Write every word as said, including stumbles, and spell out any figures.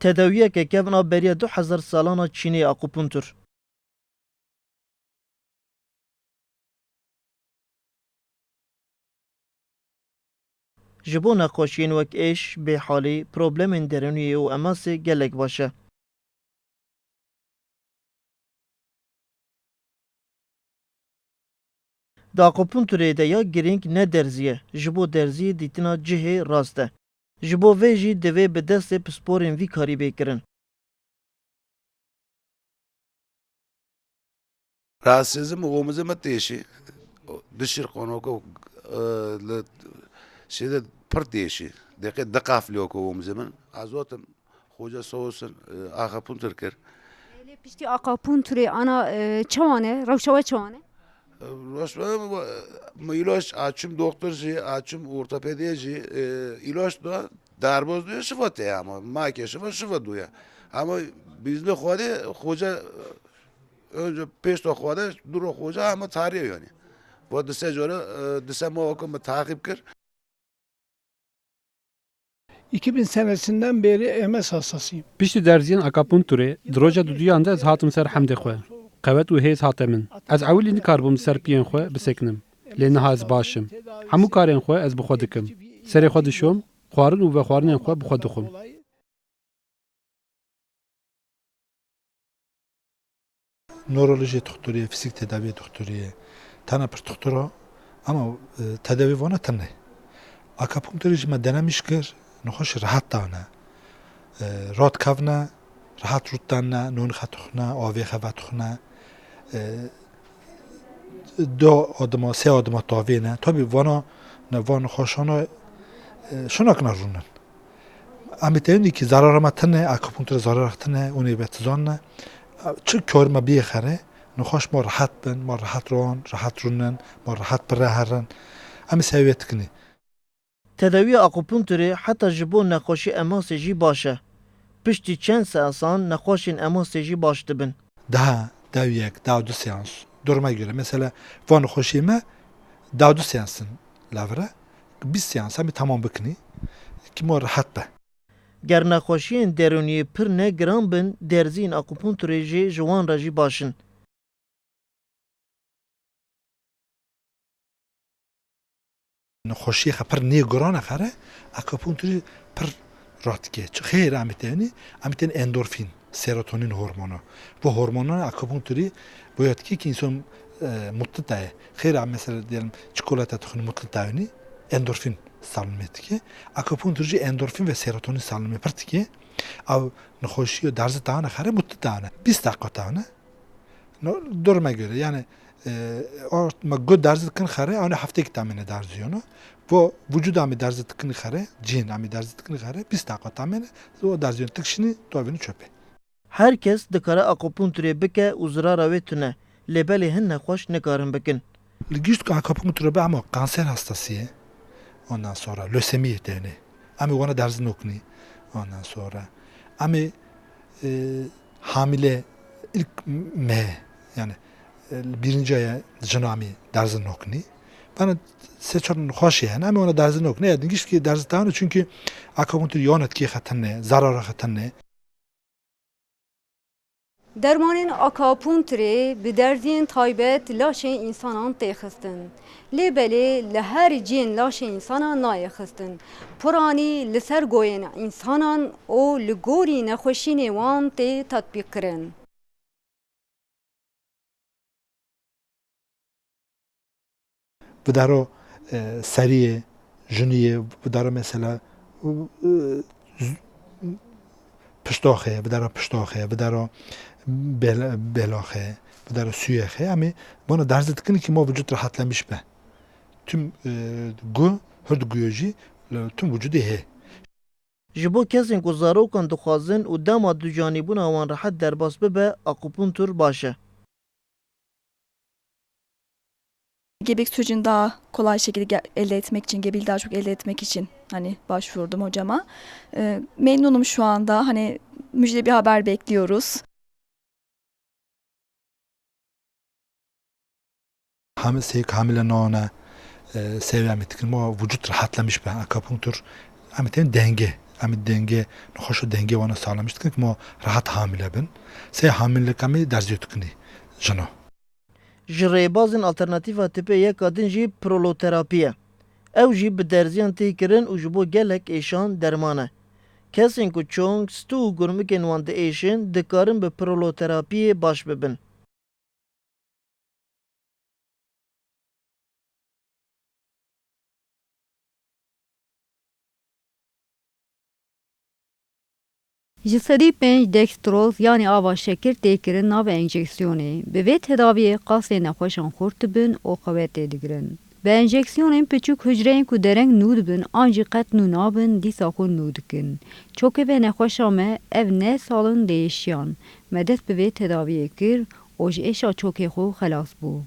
Tedawiyeke kevn a beriya du hezar salan a Çînê, akupunktur. Ji bo nexweşiyên wek êş, bêhalî, problemên derûniyê û emasê gelek baş e. Di akupunkturê de ya girîng ne derzî ye, ji bo derzî dîtina cihê rast e. Ji bo vê jî divê bi destê pisporên vî karî bê kirin. Rahatsızım omuzuma têşî. Dişir konoku, e, li, şeyde pir têşî. Deqe diqafliyoko omuzuma. Azotum. Xoca sağ olsun, e, akupunktur kir. Lê piştî akupunkturê ana, e, çawan e? Rewşa we çawan e? E, rewşa we, e, ilaç açım doktor jî, açım ortopediye jî, e, ilaç da darboz diyor, şifa te ama. Ma ke şifa, şifa diyor. Ama biz de Xwedê, xoca, e, önce pêş de Xwedê, duro xoca ama tarih yani. Bu dise göre, e, dise ma okum takip kir. İki bin senesinden beri M S hastasıyım. Piştî derziyên akupunkturê, di roja duduyan de ez hatim ser hemdê xwe. Qewet û hêz hate min. Ez ewilî nikaribûm li ser piyên xwe bisekinim. Lê niha ez baş im. Hemû karên xwe ez bi xwe dikim. Serê xwe dişom, xwarin û vexwarinên xwe bi xwe dixwim. Nöroloji doktorî ye, fîzîk tedaviyê doktorî ye. Tena pir doktor o, ama, e, tedavî vana tune. Akupunkturî jî me denemîş kir, nexweş rehet dane. E, rot kevne, rehet rût dane, nûn xetixne, avê xevetixne. E, do adima, sê adima tavêne. Tabi vana, ne, van nexweşana, e, şinakine rûnin. Em ê tevînî ki zarara me tune, akupunktura zarara tune, hûn ê ve tizanine. Çi kar me biyê xerê, nexweş ma rehet bin, ma rehet ron, rehet rûnin, ma rehet pire herin. Em ê sewiyê tikinî. Tedawiya akupunkturê heta ji bo nexweşî emasê jî baş e. Piştî çend seansan nexweşên emasê jî baş dibin. Daha, dew yek, dew du seans. Duruma göre. Mesela, van nexweşiyê me dew du seansin lavire. Bîst seans em ê temam bikinî. Ki ma rehet be. Ger nexweşiyên derûniyê pir ne giran bin, derziyên akupunkturê jî ji wan re jî baş in. Nexweşiyê xwe pir nê guran e xere, akupunkturî pir rahat dike. Çi xêr em ê tevînî, em ê tevînî endorfîn, serotonin hormono. Bu hormonan akupunkturî boya dike ki insan, e, mutlu daye. Xêr em mesela diyelim çikolata dixwin mutlu dayînî, endorfîn salınım dike. Akupunktur jî endorfîn ve serotonin salınımê pir dike. Ew nexweşiyo derzi tane xere mutlu tane. Bîst deqa tane. No, duruma göre, yani, e, o, ma got derzi dikin xerê, yani hefteyek tamine derzi yono. Bu vücuda mi derzi dikin xerê, cin ami derzi dikin xerê, bîst deqa tamine, o derzi yono tikşini, dovini çöpe. Her kes dikare akupunkturê bike û zirara wê tune, lê belê hin nexweş nikarin bikin. Li gişt ku akupunktura be ama kanser hastası ye. Ondan sonra lösemi ye tenê. Em ê wana derzi noknî. Ondan sonra em ê, e, hamile ilk me, yani, e, birinci aya jina mi derzi noknî. Bana seçon xweş yani. Em ê wana derzi noknî. Ya dingişt ki derzi tane çünkü akupunktur yonet ki xetene, zarara xetene. Dermanên akupunkturê bi derziyên taybet laşê însanan tê xistin. Lê belê li her cihên laşê însanan nayê xistin. Piranî li ser goyên însanan û li gorî nexweşînê wan tê tetbîqkirin. Vidaro, e, seriyê, jiniyê, vidaro mesela, e, z-, piştoxê, vidaro piştoxê, vidaro bel-, beloxê, vidaro sûyexê. Em ê bona derzî dikin ki ma vücut rahatlamış be. Tüm, e, gu, hurd guyo jî, li tüm vücudê hê. Ji bo kesên ku zarokan dixwazin û dema ducanîbûna wan rehet derbas bibe, akupunktur baş e. Gebelik sürecini daha kolay şekilde ge-, elde etmek için, gebeliği daha çok elde etmek için hani başvurdum hocama. Ee, memnunum şu anda. Hani müjdeli bir haber bekliyoruz. Hamile, seyik hamile nane, e, seviye mi tikin, ma vücut rahatlamış be, akupunktur, em tên denge, Em ê dengê nexweş û dengê wan saxlem dikin ku ma rehet hamile bin. Sê hamileka me derziyê dikinî jina. Ji rêbazên Alternatîfa Tipê yeka din jî proloterapî ye. Ew jî bi derziyan tê kirin û ji bo gelek êşan derman e. Kesên ku çong, stû û gurmikên wan diêşin, dikarin bi proloterapiyê baş bibin. Ji sedî pênc dextroz, yanî ava şekir tê kirin navê enjeksiyonê. Bi vê tedaviyê qasê nexweşan xurt dibin û qewet tê digirin. Bi enjeksiyonên piçûk hucreyên ku dereng nû dibin an jî qet nû nabin, dîsa xwe nû dikin. Çokê vê nexweşa me ev ne salin diêşiyan. Me dest bi vê tedaviyê kir û ji êşa çokê xwe xelas bû.